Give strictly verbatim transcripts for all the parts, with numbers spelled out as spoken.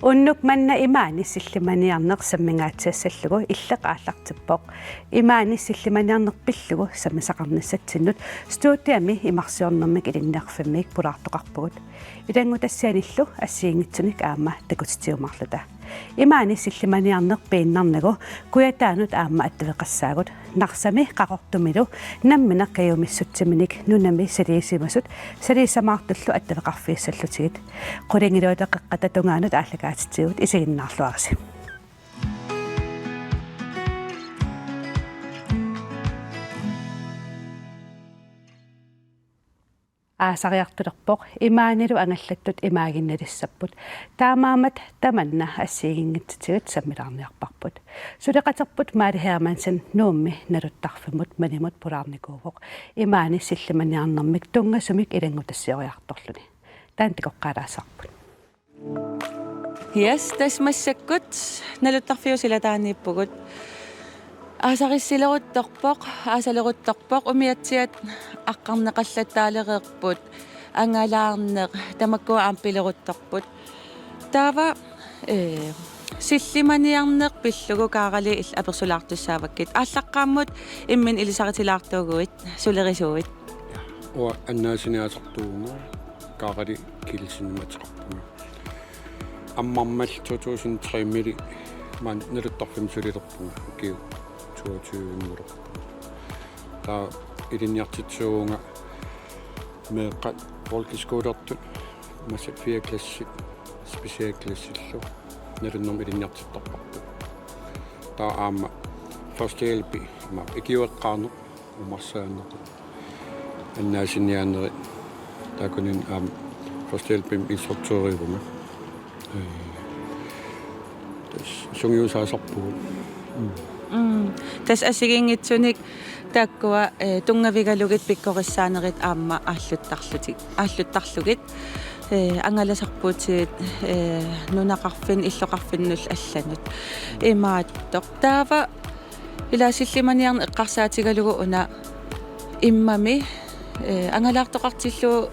Unnuk manna imaani sillimaniarneq sammingaatsiassallugu illeq aallartippoq. Imaani sillimaniarneq pillugu sammisaqarnissatsinnut studiami imarsiornermik ilinniarfimmik pulaartoqarpugut. Ilanngutassianillu assigiinngitsunik aamma takutitiumaarluta. Imaani sillimaniarneq piinnarnagu Kujataanut aamma attaveqassaagut. Narsami Qaqortumilu nammineq kajumissutsiminik nunami saliisimasut saliisamaartullu attaveqarfigissallutigit. Qulingiluata qeqqata tungaanut aallakaatitsigut, isiginnaarluarisi. Aasariartulerpoq, imaanilu angallattut imaaginnalissapput. Taamaammat tamanna assigiinngitsutigut sammilaarniarparput. Suleqaterput Maali Hermansen Nuummi naluttarfimmut manimut pulaarnikuuvoq imaani sillimaniarnermik tunngasumik ilanngutassioreertorluni. Taanna takoqqaalaassavarput. Yes, tassa massakkut naluttarfiup silataaniippugut. Aasarissileruttorpoq, aasaleruttorpoq, umiatsiat aqqarneqallattaalereerput, angalaarneq, tamakkua aamma pileruttorput. Taava, ee, sillimaniarneq pillugu Kaarali il-, apersuulaartussaavakkit. Aallaqqaammut imminut ilisaritilaartuuguit, sulerisuuit? Uanga Annaasiniaasartuuvunga, Kaarali Kielsenimik ateqarpunga. Ammarmik to tusind tre-miilli maani naluttarfimmut sulilerpunga, ukiut toogtyve-nngorpunga. Taava ilinniartitsisuuvunga meeqqat folkeskolertut, massakkut fjerde klassit, specialklassillu, nalunnermik ilinniartittarparput. Taava aamma førstehjælpi, ima ikiueqqaarneq, umarsaanneq, annaasiniaanerit, taakkunani aamma førstehjælpimik instruktørerivunga. Ee, tassa sungiusaasarpugut. Mm. Mm. Tassa assigiinngitsunik taakkua, ee, tunngavigalugit pikkorissaanerit aamma aalluttarlutik, aalluttarlugit, ee, angalasarpuutitit, ee, nunaqarfinni illoqarfinnullu allanut. Imaattoq. Taava ila sillimaniarneq eqqarsaatigalugu una immami, ee, angalaartoqartillugu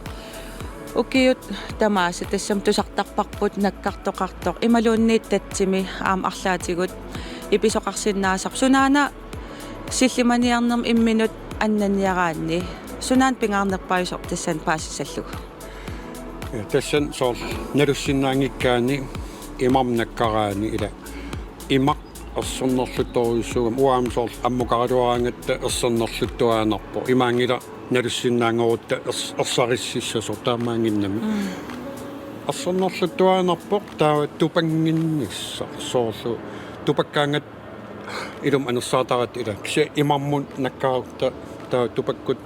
ukiut tamaasa tassami tusartarparput nakkartoqartoq imaluunniit tatsimi aamma arlaatigut ipisoqarsinnaasarpoq. Sunaana sillimaniarnermi imminut annanniaraanni, sunaana pingaarnerpaajusoq tassani paasissallugu? Ja, tassani soorlu nalussinnaanngikkaanni imarmik nakkaraanni ila imaq ersernerluttorujussuugami, uanga aamma soorlu ammukaraluaraangatta ersernerluttuaannarpoq. Imaanngilaq nalussinnaanngorutta ers-, ersarississasoq, taamaannginnami. Mm. Ersernerluttuaannarpoq, taava tupannginnissaq soorlu tupakkaangatta ilumut anersaataratta ila. Kisianni imarmut nakkarutta taava tupakkut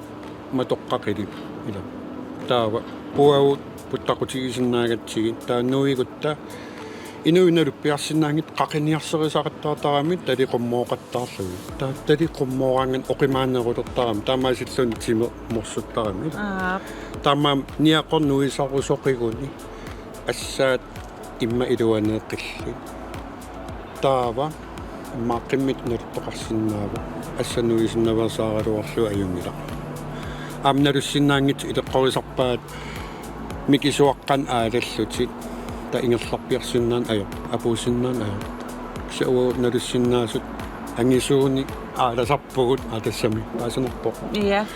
matoqqaqillit ila. Taava uagut puttaqutigisinnaagatsigit, taava nuigutta inuit naluppiarsinnaanngitsut qaqiniarserisaqattaartaramik tali qummooqattaarlugit. Taava tali qummooraangat oqimaanerulertaramik, taamaasilluunniit timeq morsuttaramik ila. Aap. Taamaammat niaqornuisarusoqiguni assaat immaqa iluani qillit. Taava immaqa qimmit naluttoqarsinnaavoq, assanuisinnaveersaaraluarlugu ajunngilaq. Aamma nalussinnaanngitsut ileqqorisarpaat mikisuaqqanik aalallutik, taava ingerlarpiarsinnaaneq ajoq, apuussinnaaneq ajoq. Kisianni uagut nalussinnaasut angisuunik aalasarpugut, aa, tassami paasinarpoq. Ja.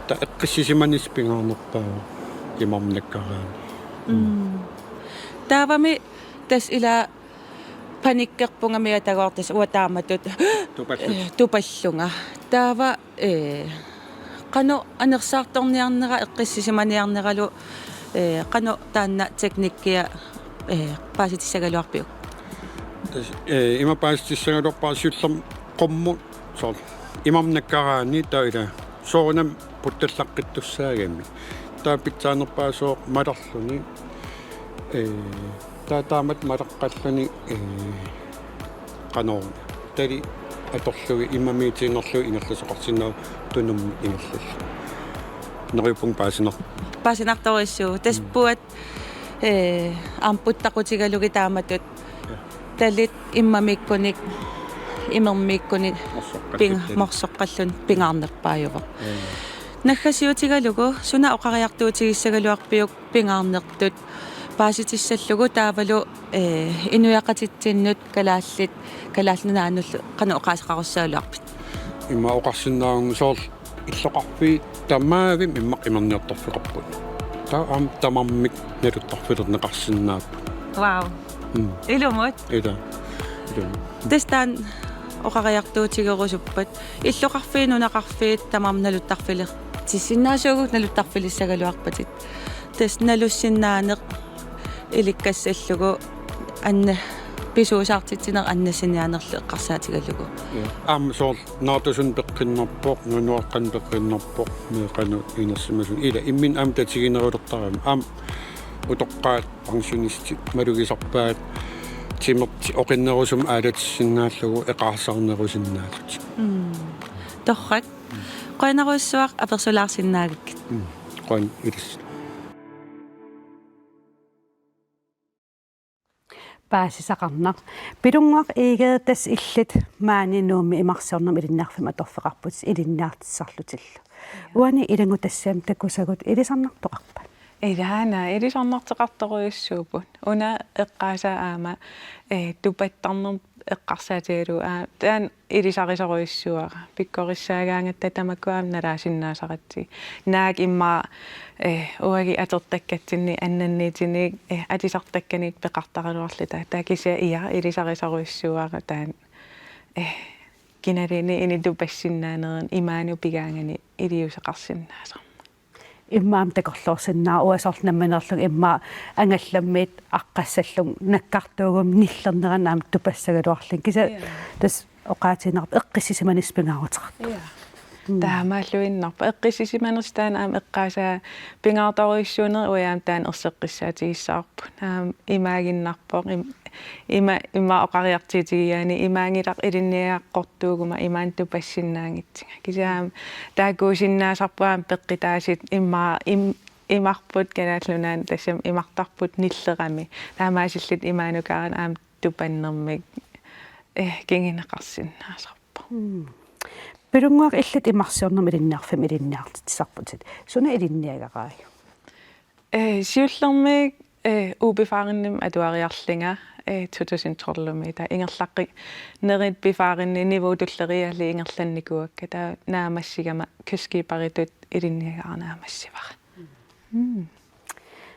Taava eqqissisimanissaq pingaarnerpaavoq imarmik nakkaraanni. Mm. Taavami tassa ila panikkerpunga miatagoortas uanga taamatut tupallut, tupallunga. Taava, ee, qanoq anersaartorniarnera, eqqissisimaniarneralu, ee, qanoq taanna teknikkia, ee, paasitissagaluarpiuk? Tassa, ee, ima paasitissagaluarpara siullermik qummut soorlu imarmik nakkaraanni taava ila soorunami puttallaqqittussaagami. Taava pitsaanerpaasooq malarluni. Ee, taava taamatut malaqqalluni, ee, qanoq tali atorlugit immamiitiinnarlugu ingerlasoqarsinnaavoq tunummik ingerlallugu. Neriuppunga paasinar-, paasinartorujussuuvoq. Tassa, mm, puat, ee, aamma puttaqutigalugit taamatut. Ja. Talit immamiikkunik, imermiikkunik morsoqqallutik, ping-, talit morsoqqalluni pingaarnerpaajuvoq. Ja. Naggasiutigalugu suna oqariartuutigissagaluarpiuk pingaarnertut Paasitissallugu taavalu, eh, inuiaqatitsinnut kalaallit, Kalaallit Nunaannullu qanoq oqaaseqarussagaluarpit? Immaqa oqarsinnaavunga soorlu illoqarfiit tamarmik immaqa imerniartarfeqarput. Taava aamma tamarmik naluttarfilerneqarsinnaapput. Wow. Mm. Ilumut? Ila. Ilumut. Tassa taanna oqariartuutigerusuppat. Illoqarfiit, nunaqarfiit tamarmik naluttarfilertissinnaasuugut, naluttarfilissagaluarpatit. Tassa nalussinnaaneq ilikkassallugu anna-, pisuusaartitsineq annassiniaanerlu eqqarsaatigalugu. Ja. Aamma soorlu Naartusunut peqqinnarpoq, Nunaqqanut peqqinnarpoq, meeqqanut inersimasut. Ila imminnut aamma tatiginerulertarami. Aamma utoqqaat pensionistit malugisarpaat timertik oqinnerusumik aalatissinnaallugit eqaarsaarnerusinnaallutik. Mm. Torrak. Qujanarujussuaq apersulaarsinnaagakkit. Mm. Qujan ilissi. Paasisaqarnaq. Pilunnguaq Egede, tassa illit maani Nuummi imarsiornermi ilinniarfimmi atorfeqarputit ilinniartitsisarlutillu. Uani ilanngutassiami takusagut ilisarnartoqarpat? Ilaana, ilisarnartoqartorujussuupput. Una eqqaasaa aamma, eh, tupattarnermut eqqarsaatigalugu, aa, taanna ilisarisorujussuuara. Pikkorissaagaangatta tamakku aamma nalaasinnaasaratsigu. Naak immaqa, eh, uagut atortakkatsinnik annanniitinik, eh, atisartakkanik peqartaraluarluta. Taava kisianni ia ilisarisorujussuuara taanna, eh, kinaluunniit inuk tupassinnaanerini imaanut pigaanganik iliuuseqarsinnaasarmat. Immaqa aamma takorloorsinnaavara uanga soorlu nammineerlunga immaqa angallammiit aqqassallunga nakkartuuguma nillernerani aamma tupassagaluarlunga. Kisianni, ja, tassa oqaatigiinnarpara eqqissisimanissaq pingaaruteqartoq. Ja. Mm. Taamaalluinnarpoq. Eqqissisimanersoq taanna aamma eqqaasaa pingaartorujussuunerit uagut aamma taanna erseqqissaatigissavarput. Aamma imaaginnarpoq, im-, ima, ima oqariartuutigigaanni imaanngilaq ilinniagaqartuuguma imaanut tupassinnaanngitsunga. Kisianni aamma taakkuusinnaasarput aamma peqqutaasut immaqa im-, imarput Kalaallit Nunaanni tassami imartarput nillerami. Taamaasilluta imaanukaarami aamma tupannermik, eh, kinguneqarsinnaasarpoq. Mm. Pilunnguaq, illit imarsiornermi ilinniarfimmi ilinniartitsisarputit. Suna ilinniagaraajuk? Eh, siullermik, eh, U-befaringimik atuariarlunga, eh, to tusind tolvimi. Taava ingerlaqqinerit befaringit niveaut tulleriiaat ingerlannikuuakka. Taava naammassigama kystskipperitut ilinniagara naammassivara. Mm.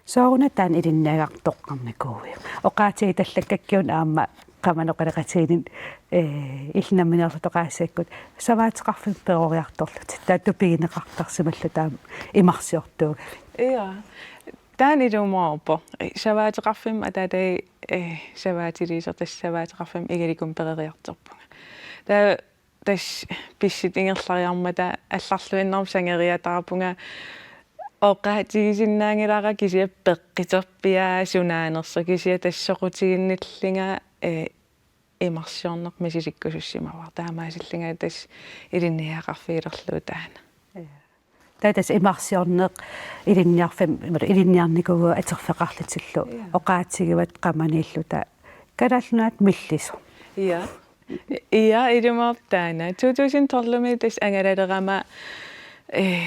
Sooruna taanna ilinniagartoqqarnikuuiuk? Oqaatigitallakkakkit una aamma Qamani oqaloqatigiinni, eh, illit nammineerlutit oqaasigakkit savaateqarfimmut peroriartorlutit. Taava tupigineqartarsimallutit aamma imarsiortuugavit. Ja. Taanna ilumoorpoq. Savaateqarfimmut ataatagit, eh, savaatiliisoq, tassa savaateqarfimmut Igalikumut peroriartorpunga. Taava tassa pissutsit ingerlariarmata allarluinnarmik sangoriataarpunga, oqaatigisinnaanngilara kisianni peqquterpiaa sunaanersoq, kisianni tassa soqutiginnillunga, eh, imarsiorneq misilikkusussimavara. Taamaasillunga tassa ilinniagaqarfigilerlugu taanna. Ja. Taava tassa imarsiorneq ilinniarfimmi, ilinniarnikuuvugut atorfeqarlutillu. Ja. Oqaatigivat Qamaniilluta Kalaallit Nunaat millisoq. Ja. Ja, ilumoorpoq taanna. To tusind tolvimi tassa angalalerama, eh,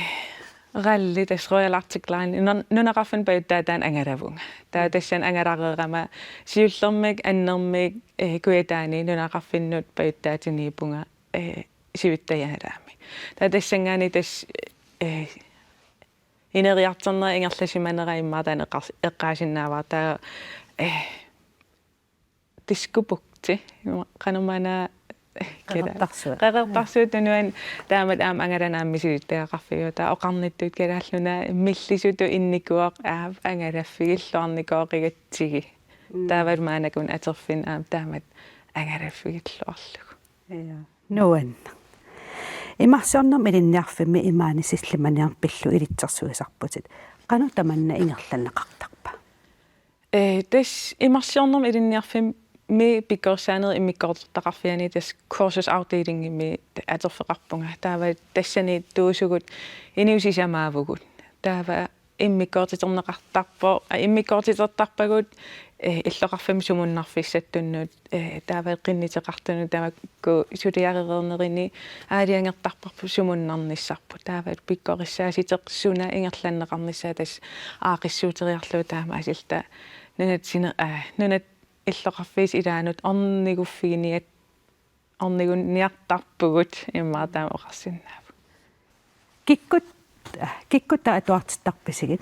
rally, tassa Royal Arctic Line, nun-, nunaqarfinnut pajuttaataanut angalavunga. Taava tassani angalareerama siullermik annermik, eh, Kujataani nunaqarfinnut pajuttaatiniippunga, eh, siulittaanut angalaammik. Taava tassanngaanniit tassa, eh, ineriartornera ingerlasimanera immaqa taanna eqqars-, eqqaasinnaavara. Taava, eh, diskobugti, qanormaana, eh, Qeqertarsuaq. Qeqertarsuup tunuani taamatut aamma angalanut aamma misilittagaqarfigaara. Taava oqarnittut Kalaallit Nunaat millisutut innikuuvoq, aap, angalaffigilluarnikuuvoq qigatsigit. Mm. Taavalu maannakkut atorfinni aamma taamatut angalaffigilluarlugu. Ja. Nuann. Imarsiornermi ilinniarfimmi imaani sillimaniarneq pillugu ilitsersuisarputit. Qanoq tamanna ingerlanneqartarpa? Eh, tassa imarsiornermi ilinniarfimmi pikkorissaanerit immikkoortortaqarfianni tassa kursusafdelingimi atorfeqarpunga. Taava tassani tuusugut inuusutit sisamaavugut. Taava immikkoortiterneqartarpoq, aa, immikkoortitertarpagut, eh, illoqarfimmi sumunnarfissattunnut, eh, taava qinnuteqartunut tamakku suliarereernerini aalajangertarparput sumunnarnissarput. Taava pikkorissaassuteq suna ingerlanneqarnissaa tassa aaqqissuuteriarlugu taamaasilluta nunat sine-, aa, nunat illoqarfiisa ilaannut orniguffiginiat-, ornigunniartarpugut immaqa taama oqarsinnaavugut. Kikkut, kikkut taava atuartittarpisigit?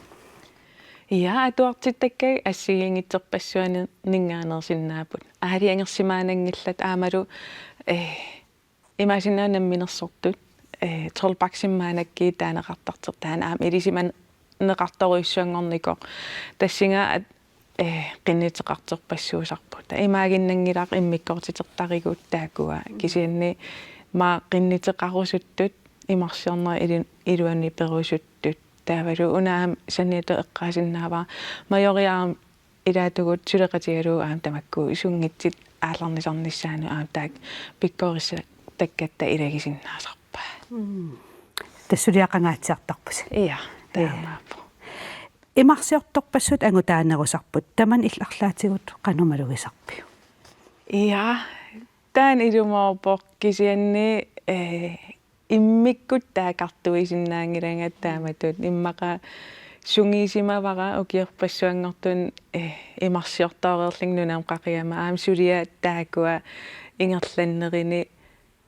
Ja, atuartittakkagut assigiinngitsorpassuarninngaanneersinnaapput. Aalajangersimaananngillat aammalu, eh, imaassinnaavoq namminersortut, eh, tolv-paksimik maannakkut taaneqartartoq, taanna aamma ilisimaneqartorujussuanngornikoq. Tassunga at-, eh, qinnuteqartorpassuusarput. Taava imaaginnanngilaq immikkoortitertarigut taakkua. Kisianni maani qinnuteqarusuttut imarsiornerit ilu-, iluaniperusuttut. Taavalu una aamma saniatigut eqqaasinnaavara Majoriat aamma ilaatigut suleqatigalugu aamma tamakku sunngitsut aallarnisarnissaannut aamma taakku pikkorissatakkatta ilagisinnaasarpaat. Mm. Tassa suliaqangaatsiartarpusi. Ja, ja, taamaappoq. Imarsiortorpassuit angutaanerusarput. Tamanna illit arlaatigut qanoq malugisarpiuk? Ja, taanna ilumoorpoq kisianni, eh, immikkut taakkartuisinnaanngilanngilanga taamatut. Immaqa sungiusimavara ukiorpassuanngortut, eh, imarsiortooreerlunga nunamut qaqugama aamma suliat taakkua ingerlannerini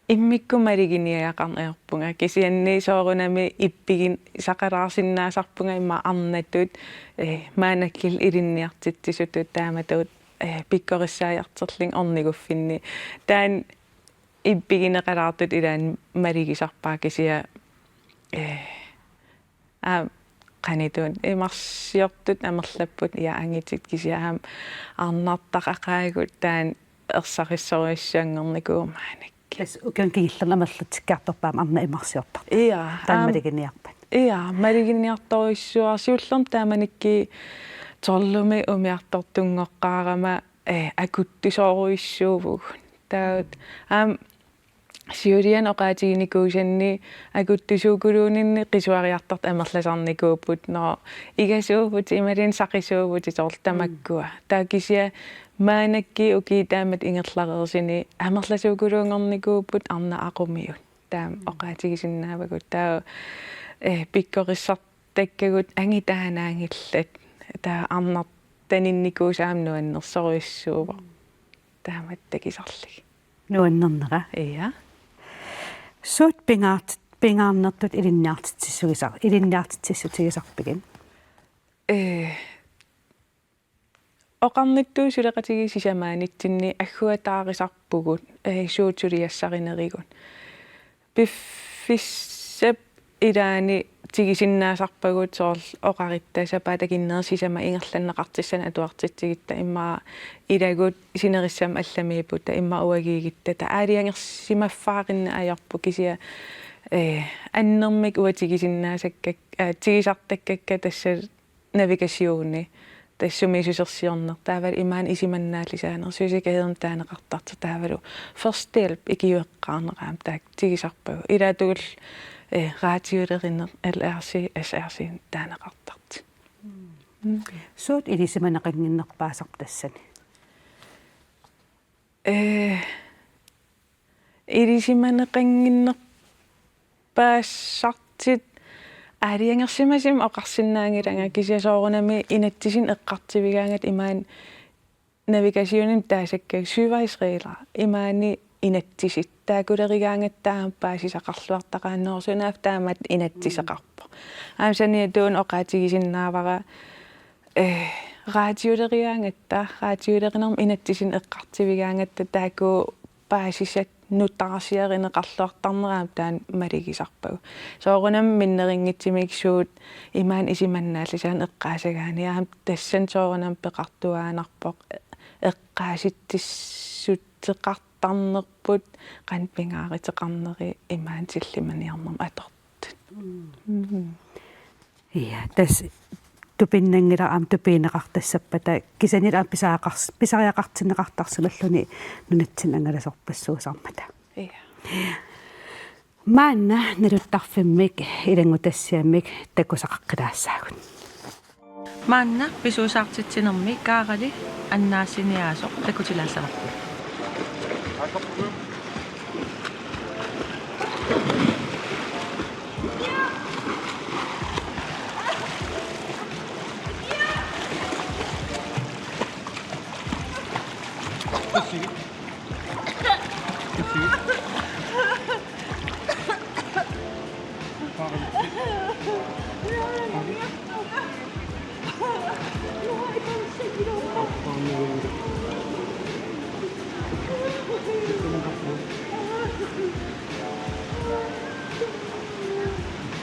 immikkut maluginiagaqarneq ajorpunga. Kisianni soorunami ippigisaqalaarsinnaasarpunga immaqa arnatut, eh, maannakkut ilinniartitsisutut taamatut, eh, pikkorissaajartorlunga orniguffinni. Taanna ippigineqalaartut ilaanni malugisarpara kisianni, eh, aamma qanoq ittoq imarsiortut amerlapput ja angutit kisianni aamma arnartaqaqaagut taanna ersarissorujussuanngornikuuvoq maannakkut. Tassa ukiuni kingullerni amerlatsikkiartorpaa aamma arnat imarsiortartut. Ja, taanna aamma maluginiarpat. Ja, maluginiartorujussuuara siullermik taamanikkut tolvimi umiartortunngoqqaarama, eh, akuttusoorujussuuvugut. Taava aamma siuliani oqaatiginikuusanni akuttusuukuluunninni qisuariartortut amerlasarnikuupput, nå, igasuuvutit imaluunniit saqisuuvutit soorlu tamakkua. Taava kisianni maannakkut ukiut taamatut ingerlareersuni amerlasuukuluunngornikuupput arnat aqumiut. Taama oqaatigisinnaavagut. Taava, eh, pikkorissartakkagut angutaannaanngillat. Taava arnartaninnikuusut aamma nuannersorujussuuvoq. Taamatut takusarlugit. Nuannernera. Ja. Suut pingaart-, pingaarnertut ilinniartitsissugisar-, ilinniartitsissutigisarpigit? Eh, oqarnittut suleqatigiit sisamaannitsinni agguataarisarpugut, eh, suut suliassarinerivut. Piffissap ilaani tigusinnaasarpagut soorlu oqaruttaaq sapaatip akunnerani sisamat ingerlanneqartussanut atuartitsigutta immaqa ilagut sinerissami allamiipput, taava immaqa uaguugutta, taava aalajangersimaffaarinneq ajorput kisianni, eh, annermik uanga tigusinnaasakka-, eh, tigusartakkakka tassa navigationi, tassa sumiissusersiorneq, taavalu imaanut isumannaallisaaneq, søsikkerhedimik taaneqartartoq, taavalu førstehjælp ikiueqqaarneq aamma taakku tigusarpagut. Ilaatigut, eh, radiolerineq, L R C, S R C taaneqartartut. Mm. Suut ilisimaneqannginnerpaasarpit tassani? Eh, ilisimaneqannginnerpaasartut aalajangersimasumik oqarsinnaanngilanga kisianni soorunami inatsisinik eqqartuigaangatta imaani navigationimi taasakka søvejsregler imaani inatsisit taakkulerigaangatta aamma paasisaqarluartaqaannarpoq sunaaffa taamatut inatsiseqarpoq. Aamma saniatigut oqaatigisinnaavara, eh, radiolerigaangatta, radiolerinermut inatsisinik eqqartuigaangatta taakku paasisat nutaarsiarineqarluartarnerat aamma taanna malugisarpagut. Soorunami minnerunngitsumik suut imaanut isumannaallisaaneq eqqaasagaanni aamma tassani soorunami peqartuaannarpoq eqqaasitsissutseqartarnerput qanoq pingaaruteqarneri imaanut sillimaniarnermut atortut. Mm. Mm. Ja, tassa tupinnanngilara aamma tupiineqartassappata kisianni aamma pisariaqars-, pisariaqartinneqartarsimalluni nunatsinni angalasorpassuusarmata. Ja. Maanna naluttarfimmik ilanngutassiamik takusaqaqqilaassaagut. Maanna pisuusaartitsinermi Kaarali annaassiniaasoq takutilaassavarput.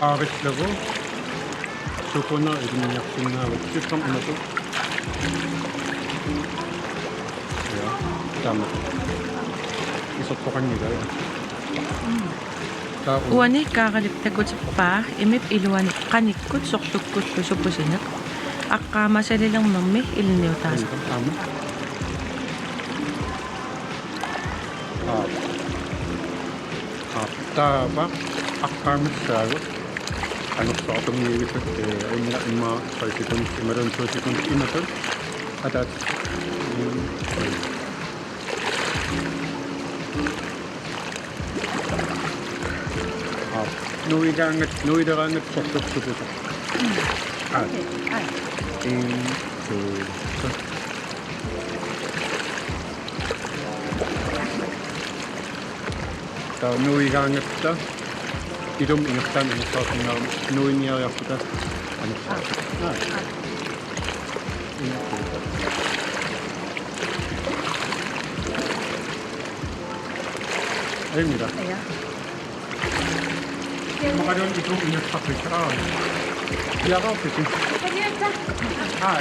Aarillugu sukuneq ilinniarsinnaavat, siullermik imatut. Ja, taama. Isertoqanngilaq. Taava uani Kaaralip takutippaa imip iluani qanikkut sorlukkullu supusineq. Aqqaamasalilernermi ilinniutaasarpoq. Aamma. Aa. Aa, taava aqqaamissaagut. Anersaartumiigisat, eh, una immaqa tre sekund, imaluunniit to sekund, imatut. Ataat. Mm. Aa, nuigaangat, nuileraangat sorlorsukusoq. Aa. Okay, aa. En, to, tre. Taava nuigaangatta ilumut ingerlaannaq anersaarsinnaavutit, nuiniariarluta anersaarluta. Aa. Emmila. Ja. Maqaluun iku ingerlappit. Aa. Piareerpisi? Aa.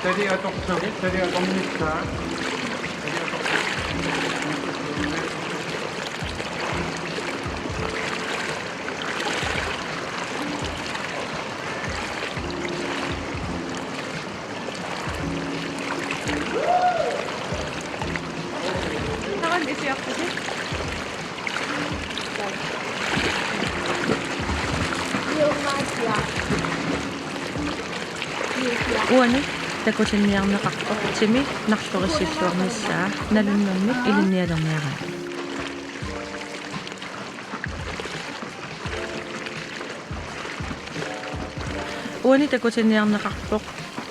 Tali atorsugut, tali atornissaa. Tali atorsugut. Uani takutinniarneqarpoq timi narlorissilluarnissaa nalunnermik ilinnialerniaraat. Uani takutinniarneqarpoq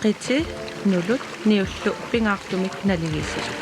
qiti, nulut, niullu pingaartumik naligiissisut.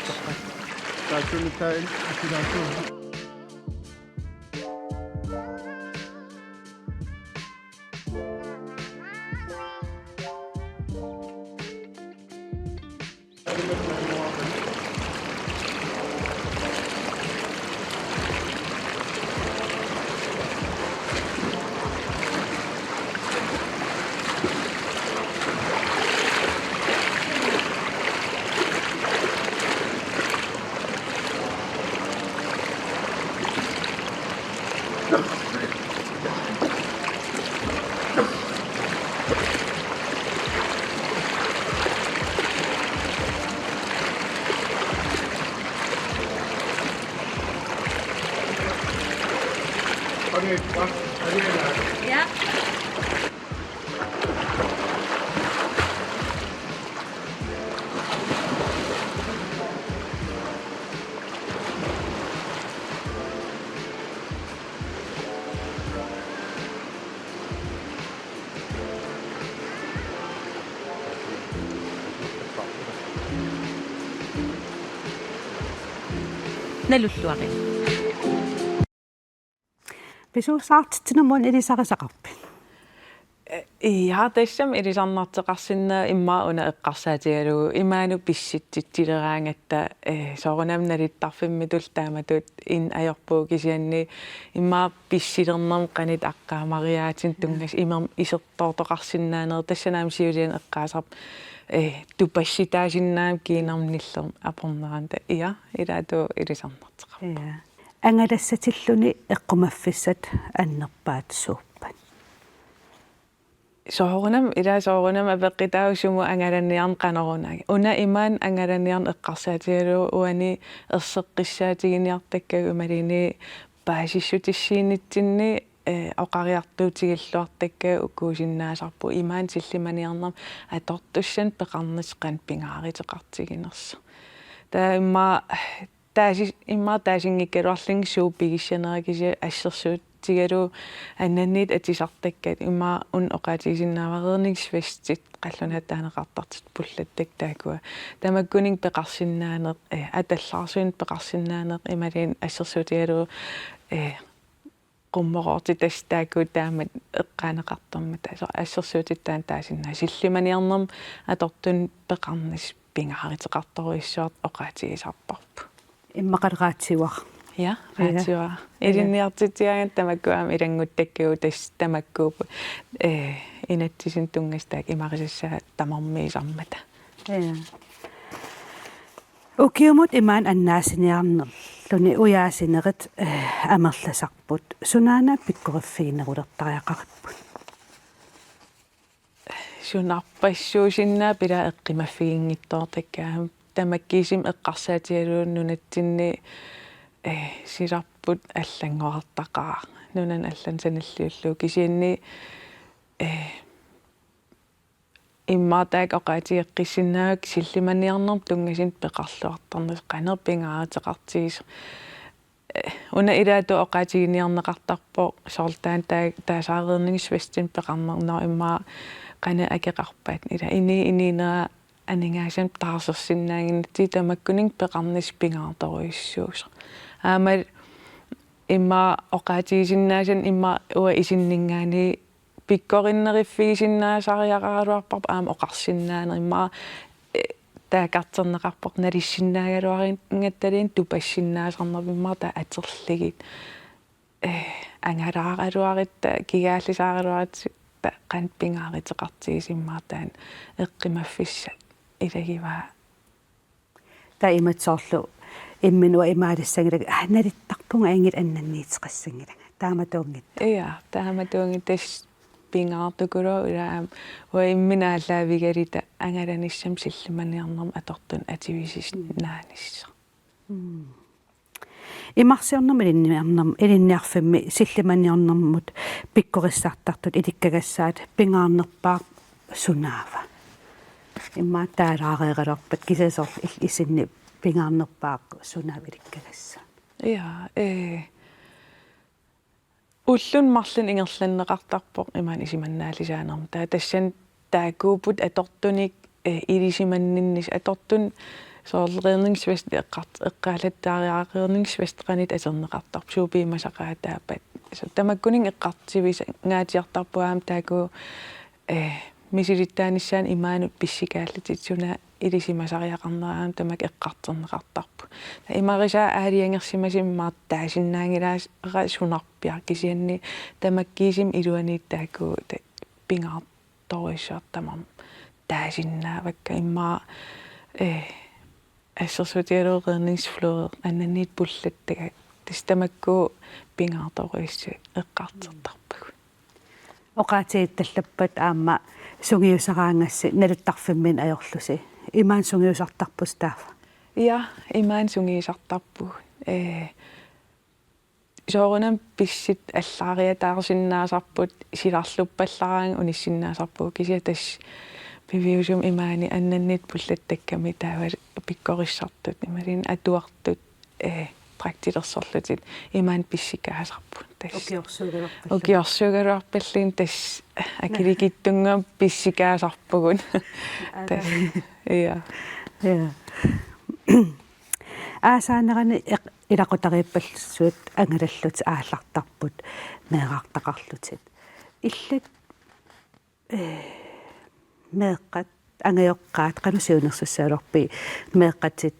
Ja. Nalulluarit. Pisuussaartitsinermut ilisarisaqarpit? Ja, tassami ilisarnartoqarsinnaa immaqa una eqqarsaatigalugu imaanut pissitsitsileraangatta, eh, soorunami nalittarfimmitullu taamatut in ajorpugut kisianni immaqa pissilernermut qanoq aqqaamariaatinut tunngasut imermik isertoortoqarsinnaaneq, tassani aamma siuliani eqqaasarpoq, eh, tupassitaasinnaammat kiinarmik nillermik apornerani, ja, ilaatigut ilisarnartoqarpoq. Ja. Angalassatilluni eqqumaffissat annerpaat suuppat? Soorunami, ila soorunami apeqqutaavoq sumut angalaniarneq qanoruna. Una imaanut angalaniarneq eqqarsaatigalugu uani erseqqissaatiginiartakkagut imaluunniit paasissutissiinitsinni, eh, oqariartuutigilluartakkagut ukuusinnaasarput imaanut sillimaniarnermut atortussanik peqarnissaq qanoq pingaaruteqartiginersoq. Taava immaqa taasi-, immaqa taasinngikkaluarlunga suut pigissanerat kisianni assersuutigalugu ananniit atisartakkat immaqa una oqaatigisinnaavara redningsvestit qallunaatut taaneqartartut pullattakkat taakkua. Tamakkuninnga peqarsinnaaneq, eh, atallaarsuineq peqarsinnaaneq imaluunniit assersuutigalugu, eh, qummoroortitassat taakku taamak eqqaaneqartarmata. Soorlu assersuutitut taanna taasinnaasarpoq. Sillimaniarnermut atortunik peqarnissaq pingaaruteqartorujussuartoq oqaatigisarparput. Immaqalu raatsiuara. Ja, radioa. Ilinniartitsigaangatta tamakku aamma ilannguttakkagut, tassa tamakkuupput, eh, inatsisinik tunngasut taakku imarisassat tamarmiisarmata. Ja. Ukiumut imaani annaasiniarnerluni ujaasinerit, eh, amerlasarput. Sunaana pikkoriffiginerulertariaqaripput? Sunarpassuusinnaavoq, ila eqqumaffiginngitsoortakka aamma. Tamakkiisumik eqqarsaatigalugu nunatsinni, eh, silarput allanngorartaqaaq. Nunanut allanut sanilliullugu, kisianni, eh, immaqa taakku oqaatigeqqissinnaavakka sillimaniarnermut tunngasunik peqarluartarnissaq, qanoq pingaaruteqartigisoq. Eh, una ilaatigut oqaatiginiarneqartarpoq soorlu taanna taa-, taasaaraq redningsvestinik peqarnermut, immaqa qanoq akeqarpat, ila inii-, iniinera aningaasanik taarsersinnaannginnatsigu, tamakkuninnga peqarnissaq pingaartorujussuusoq. Aamma immaqa oqaatigisinnaasanni immaqa uanga isinninngaanniit pikkorinneriffigisinnaasariaqaraluarparput aamma oqarsinnaaneq, immaqa, eh, taakkartorneqarpoq nalissinnaagaluarinngattaluunniit tupassinnaasarnerput, immaqa taava atorlugit, eh, angalaaraluarutta, kigaallisaaraluarutta, taava qanoq pingaaruteqartigisoq, immaqa taanna eqqumaffissaq ilagivaa. Taava imatut soorlu imminut imaalissanngilanga, aa, nalittarpunga, ajunngilaq annanniuteqassanngilanga. Taamatuunngitsoq. Ja, taamatuunngitsoq, tassa pingaartikkaluarpoq, ila aamma uanga imminut aallaavigaluta angalanissamut sillimaniarnermut atortunik atuisinnaanissaa. Mm. Imarsiornermi ilinniarnerm-, ilinniarfimmi sillimaniarnermut pikkorissartartut ilikkagassaat pingaarnerpaaq sunaava? Immaqa taalaareeraluarpat kisianni soorlu il-, isinni pingaarnerpaaq sunaava ilikkagassaat? Ja, eh, ulluni marlunni ingerlanneqartarpoq imaani isumannaallisaanermi. Taava tassani taakkuupput atortunik, eh, ilisimanninnissaq, atortunik soorlu redningsvest eqqart-, eqqaallattaariaraq, redningsvest qanoq atorneqartarpa, suut piumasaqaataappat. Soorlu tamakkuninnga eqqartuisangaatsiartarput aamma taakku, eh, misilittaanissaannut imaanut pissikaallutit, suna ilisimasariaqarnera aamma tamakku eqqartorneqartarput. Taava imarisaa aalajangersimasumik immaqa taasinnaanngilara sunarpiaq, kisianni tamakkiisumik iluaniittut taakku ta-, pingaartorujussuartut tamarmik taasinnaavakka, immaqa, eh, assersuutigalugu redningsflåde, annanniit pullattagaq, tassa tamakku pingaartorujussuit eqqartortarpagut. Oqaatigittallappat aamma sungiusaraangassi nalittarfimmiit ajorlusi. Imaani sungiusartarpusi taava? Ja, imaani sungiusartarpugut. Eh, soorunami pissutsit allaariataarsinnaasarput, silarluppallaraangat unissinnaasarpugut, kisianni tassa piviusumik imaani annanniit pullattakkami taava pikkorissartut, imaluunniit atuartut, eh, dragtilersorlutik imaani pissikaasarput. Tassa ukiorsuugaluarpallutik. Ukiorsuugaluarpalluunniit tassa akilikitsunnguamik pissikaasarpugut. Aa, tassa. Ja. Ja. Aasaanerani eq-, ilaqutariippallutit angalallutit aallartarput meerartaqarlutit. Illit, eh, meeqqat, angajoqqaat, qanoq siunnersussagaluarpigit meeqqatit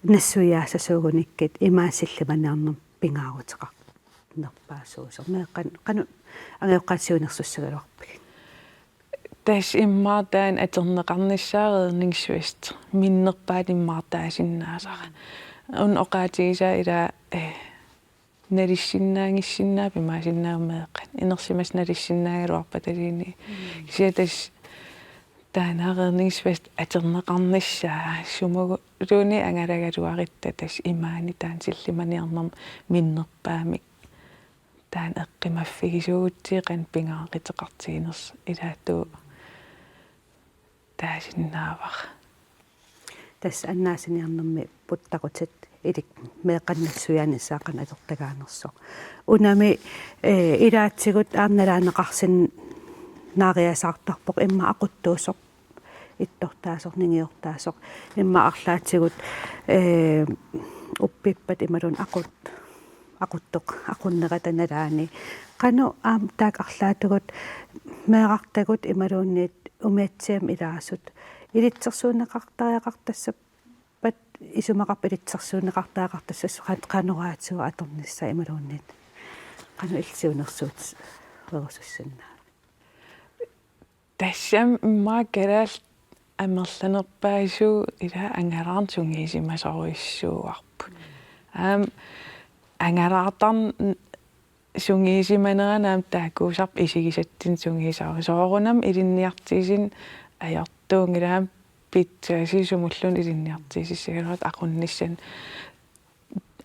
nassuiaassasuugunikkit imaani sillimaniarnermut pingaaruteqarnerpaasuusoq? Meeqqat, qanoq angajoqqaat siunnersussagaluarpigit? Tassa immaqa taanna atorneqarnissaa redningsvest minnerpaamik immaqa taasinnaasara. Una oqaatigisaa ila, eh, nalissinnaanngissinnaavoq, imaassinnaavoq meeqqat inersimasut nalissinnaagaluarpataluunniit. Mm. Kisianni tassa taanna redningsvest atorneqarnissaa sumulluunniit angalagaluarutta tassa imaani taanna sillimaniarnermut minnerpaamik taanna eqqumaffigisuugutsigit qanoq pingaaruteqartiginersoq, ilaatigut taasinnaavara. Tassa annaasiniarnermi puttaqutit ilik-, meeqqanut nassuiaanissaa qanoq atortagaanersoq. Unami, eh, ilaatigut aamma nalaaneqarsinnaariasaartarpoq immaqa aquttuusoq, ittortaasoq, ningiortaasoq, immaqa arlaatigut, eh, uppippat imaluunniit aqut-, aquttoq, aqunnerata nalaani. Qanoq aamma taakku arlaatigut meerartagut imaluunniit umiatsiamik ilaasut ilitsersuunneqartariaqartassappat isumaqarpit ilitsersuunneqartariaqartussasut qan-, qanoq raatiua atornissaa imaluunniit qanoq illit siunnersuuterusussinnaavit? Tassami immaqa kalaallit amerlanerpaasut ila angalaarneq sungiusimasorujussuuarput. Aamma angalaartarneq sungiusimanerani aamma taakkuusarput isigisatsinnut sungiusarput. Soorunami ilinniartitsisut ajortuunngillat, aamma pitsaasut sumulluunniit ilinniartitsissagaluartut aqunnissan-,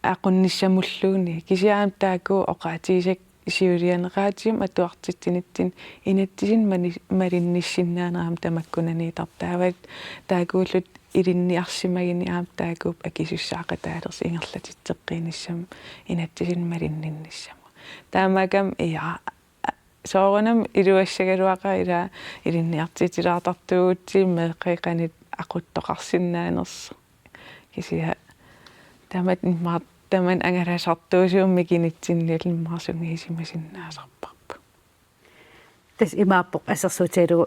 aqunnissamulluunniit. Kisianni aamma taakku oqaatigisakka siulianerpaatigut atuartitsinitsinni inatsisinnik mani-, malinnissinnaaneq aamma tamakkunaniittarpoq. Taava taakkuullutik ilinniarsimagunik aamma taakkuupput akisussaaqataalersoq ingerlatitseqqiinissamut inatsisinnik malinninnissamut. Taamaakkami ila soorunami iluassagaluaqaaq ila ilinniartitsisulaartartuugutsigit meeqqat qanoq aquttoqarsinnaanersoq. Kisianni tamatta immaqa tamanna angalasartuusugut mikinitsinnilu immaqa sungiusimasinnaasarparput. Tassa imaappoq assersuutigalugu,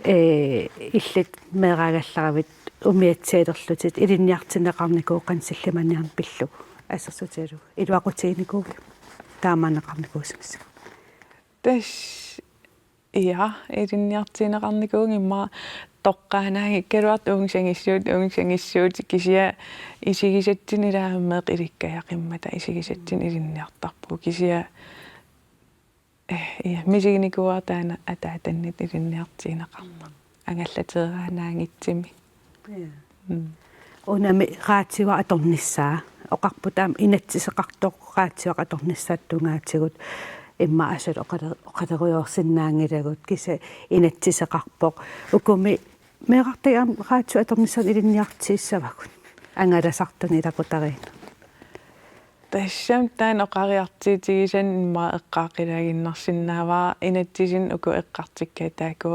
ee, illit meeraagallaravit umiatsialerlutit ilinniartinneqarnikuuvoq qanoq sillimaniarneq pillugu, assersuutigalugu iluaqutiginikuuiuk taamaanneqarnikuusimassagiga? Tassa, ja, ilinniartinneqarnikuuvunga immaqa toqqaannanngikkaluartoq uunga sangissuut, uunga sangissuut, kisianni isigisatsinnut ila aamma meeqqat ilikkajaqimmata isigisatsinnut ilinniartarpugut, kisianni, eh, ja, misiginikuuara taanna ataatannit ilinniartinneqarneq angallateeraannaanngitsumik. Ja. Mm. Unami raatiua atornissaa. Oqarput aamma inatsiseqartoq raatiua atornissaa tungaatigut immaqa asuli oqale-, oqalerujoorsinnaanngilagut, kisianni inatsiseqarpoq. Ukumi meerartagut aamma raatiua atornissaanut ilinniartitsissavagut angalasartunik ilaqutariinnik. Tassami taanna oqariartuutigisanni immaqa eqqaaqqilaaginnarsinnaavara, inatsisinni uku eqqartukkatit taakku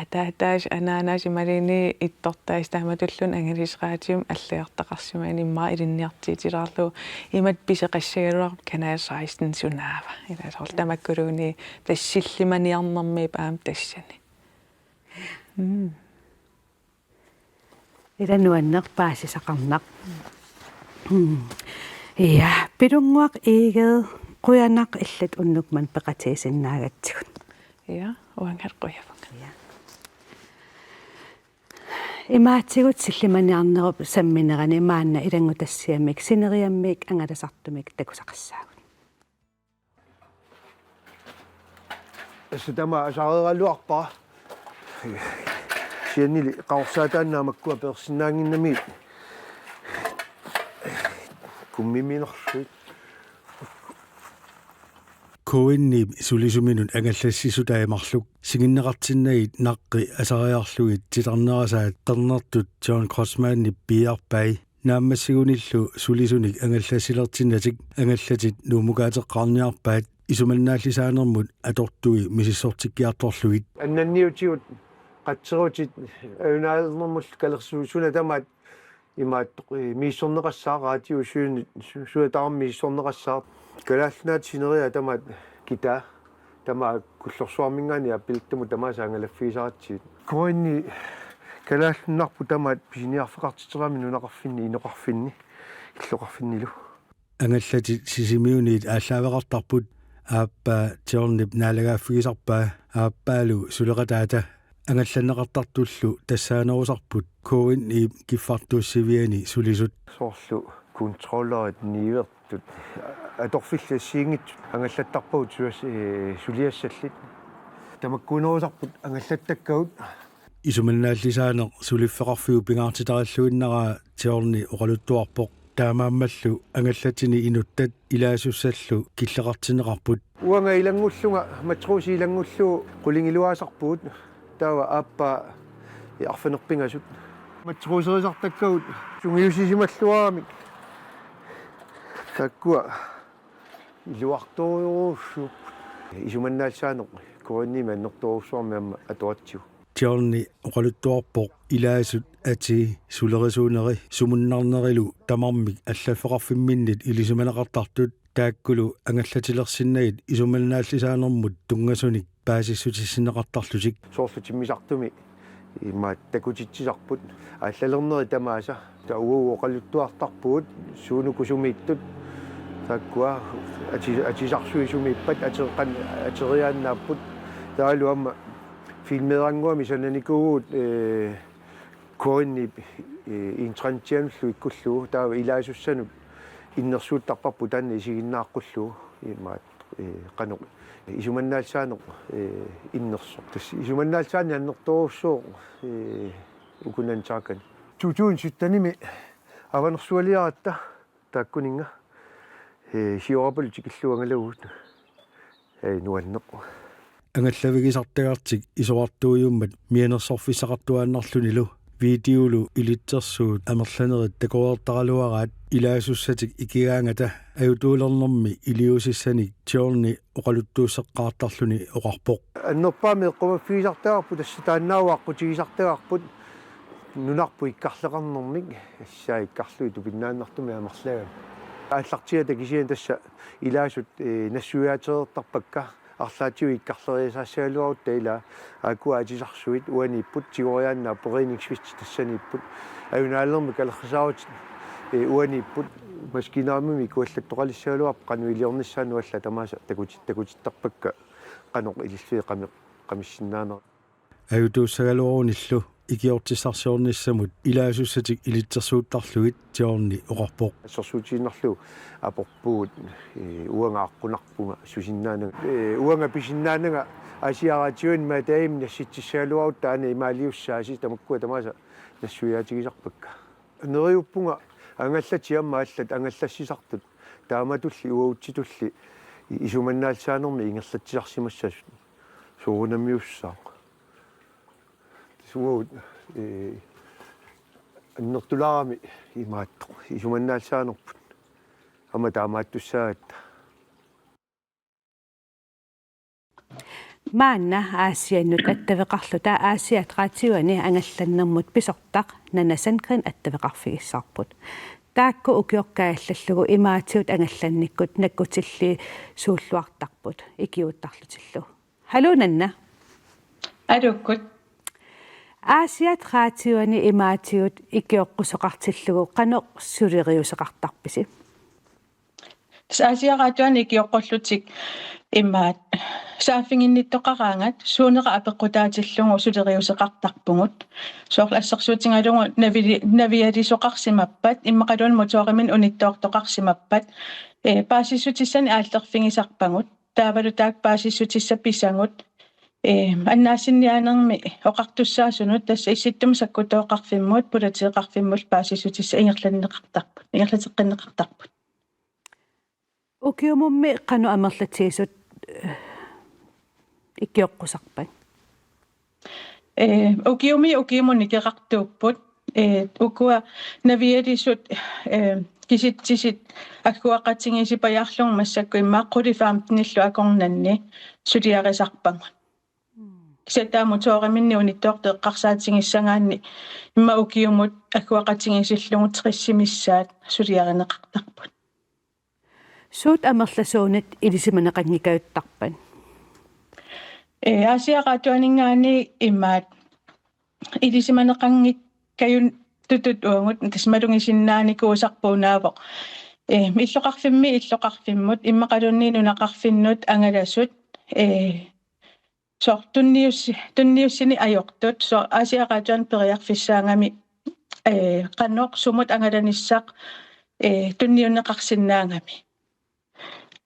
ataataasut anaanasut imaluunniit ittortaasut taamatulluunniit angalasut raatiumi allagartaqarsimagunik immaqa ilinniartitsisulaarlugu imatut pisoqassagaluarpoq Kanal seksten sunaava. Ila soorlu tamakkuluunniit tassa sillimaniarnermiippoq aamma tassani. Mm. Ila nuanneq paasisaqarnaq. Mm. Ja, Pilunnguaq Egede, qujanaq illit unnuk manna peqatigisinnaagatsigut. Ja, uangalu qujavunga. Ja. Imaatigut sillimaniarnerup samminerani maanna ilanngutassiamiit sineriammiit angalasartumik takusaqassaagut. Tassa tamaat asareeraluarpara. Kisiannili qaqorsaataannaa makkua peersinnaannginnamigit. Kummiminerlugit. K N-ip sulisuminut angallassisutai marluk singinneqartinnagit naqqi asariarlugit titarnerasaat qernertut John Crossmanip piiarpai. Naammassigunillu sulisunik angallassilertinnatik angallatit Nuummukaateqqaarniarpaat isumannaallisaanermut atortui misissortikkiartorlugit. Annanniutigut qatserutit ajunaarnermullu kalersuut suna tamaat imaattoq, ee, misissorneqassaaq, raatiup suli su-, suna tamarmi misissorneqassaaq. Kalaallit Nunaata sineriak tamaat kitaa. Tamaat Kullorsuarminngaanniit Aappilattumut tamaasa angalaffigisaratsigit. K N-i kalaallinnarput tamaat pisiniarfeqartitseramik nunaqarfinni, inoqarfinni, illoqarfinnilu. Angallatit Sisimiuniit aallaaveqartarput aappaa Johnnip naalagaaffigisarpaa aappaalu suleqataata. Angallanneqartartullu tassaanerusarput K N-ip kiffartuussiviani sulisut. Soorlu kontrollerit niuertut atorfillit assigiinngitsut angallattarpagut suas-, ee, suliassallit. Tamakkuunerusarput angallattakkagut. Isumannaallisaaneq suliffeqarfiup pingaartitarilluinnaraa John oqaluttuarpoq. Taamaammallu angallatini inuttat ilaasussallu killeqartinneqarput. Uanga ilanngullunga, matrosi ilanngullugu qulingiluaasarpugut, taava aappaa arfineq-pingasut. Matroserisartakkagut sungiussisimalluaramik. Taakkua iluartorujussuupput. Isumannaallisaaneq K N-imi annertoorujussuarmik aamma atoratsigu. John oqaluttuarpoq ilaasut atii sulerisuuneri sumunnarnerilu tamarmik allaffeqarfimminnit ilisimaneqartartut taakkulu angallatilersinnagit isumannaallisaanermut tunngasunik paasissutissinneqartarlutik. Soorlu timmisartumi Imaat takutitsisarput aallalernerit tamaasa. Taava uagut oqaluttuartarpugut suunuku sumiittut. Taakkua ati-, atisarsuit sumiippat ateqqan ateriaannaapput. Taavalu aamma filmeerannguamik sananikuuvugut, ee, Korinni, ee, intrantianullu ikkullugu. Taava ilaasussanut innersuuttarparput taanna isiginnaaqqullugu. Imaat, ee, qanoq isumannaallisaaneq, ee, innersoq. Tassa isumannaallisaaneq annertoorujussuuvoq, ee, ukunani taakani. To tusind syttenimi Avanersualiaratta taakkuninnga, ee, Siorapaluk tikillugu angalavugut. Ee, nuanneq. Angallavigisartagartik isorartuujummat mianersorfissaqartuaannarlunilu videolu ilitsersuut amerlanerit takoreertaraluaraat ilaasussatik ikigaangata ajutuulernermi iliuusissanik Johnny oqaluttuusseqqaartarluni oqarpoq. Annerpaamik eqqumaffigisartagarput tassa taannaavoq aqqutigisartagarput nunarput ikkarleqarnermik, assaa ikkarlugit tupinnaannartumik amerlagami. Aallartiata kisianni tassa ilaasut, ee, nassuiaatereertarpakka, arlaatigut ikkarleriasaassagaluarutta ilaa, aakkua atisarsuit uaniipput, tigoriaannaat foreningsfest tassaniipput, ajunaalermik kalerrisaarutit, ee, uaniipput, maskiinarummi ikuallattoqalissagaluarput qanoq iliornissaanut, alla tamaasa takutit-, takutittarpakka qanoq ilillugit qami-, qamissinnaanera. Ajutuussagaluarunillu ikiortissarsiornissamut ilaasussatik ilitsersuuttarlugit Johnny oqarpoq. Assersuutigiinnarlugu aporpugut, ee, uanga aqqunarpunga susinnaananga. Ee, uanga pisinnaananga Aasiaat Raatiuani imaattumik nassitsissagaluarutta, aana imaaliussaasi, tamakkua tamaasa nassuiaatigisarpakka. Neriuppunga angallatit aamma allat angallassisartut taamatulli uagutsitulli isumannaallisaanermi ingerlatsisarsimassasut. Soorunamiussaaq. Tassa uagut, ee, annertulaarami imaattoq isumannaallisaanerput. Aamma taamaattussaagatta. Maanna Aasiannut attaveqarluta Aasiaat Raatiuani angallannermut pisortaq Nanna Sandgreen attaveqarfigissavarput. Taakku ukioq kaajallallugu imaatigut angallannikkut nakkutilliisuulluartarput ikiuuttarlutillu. Haluu Nanna. Aluukkut. Aasiaat Raatiuani imaatigut ikioqqusoqartillugu qanoq suleriuseqartarpisi? Tassa Aasiaat Raatiuani ikioqqullutik imaat saaffiginnittoqaraangat suunera apeqqutaatillugu suleriuseqartarpugut. Soorlu assersuutigalugu navili-, navialisoqarsimappat, immaqaluunniit motoriminnut unittoortoqarsimappat, ee, paasissutissanik aallerfigisarpagut. Taavalu taakku paasissutissat pisagut, ee, annaassinniaanermi oqartussaasunut, tassa Issittumi Sakkutooqarfimmut, Pulateeqarfimmut paasissutissat ingerlanneqartarput, ingerlateqqinneqartarput. Ukiumummi qanoq amerlatigisut, ee, ikioqqusarpat? Ee, ukiumi ukiumut nikerartuupput. Ee, ukua navialisut, ee, kisitsisit agguaqatigiissipajaarlugu massakkut immaqa qulit femtenillu akornanni suliarisarpagut. Kisianni taava motoriminnit unittoortut eqqarsaatigissagaanni immaqa ukiumut agguaqatigiissillugu tressimissaat suliarineqartarput. Suut amerlasuunit ilisimaneqanngikajuttarpat? Ee, Aasiaat Raatiuaninngaanniit imaat ilisimaneqanngikkajuttartutut uagut, tassa malugisinnaanikuusarput unaavoq. Ee, illoqarfimmi illoqarfimmut, immaqaluunniit nunaqarfinnut angalasut, ee, soorlu tunniussi-, tunniussineq ajortut, soorlu Aasiaat Raatiuani periarfissaagami, ee, qanoq sumut angalanissaq, ee, tunniunneqarsinnaagami.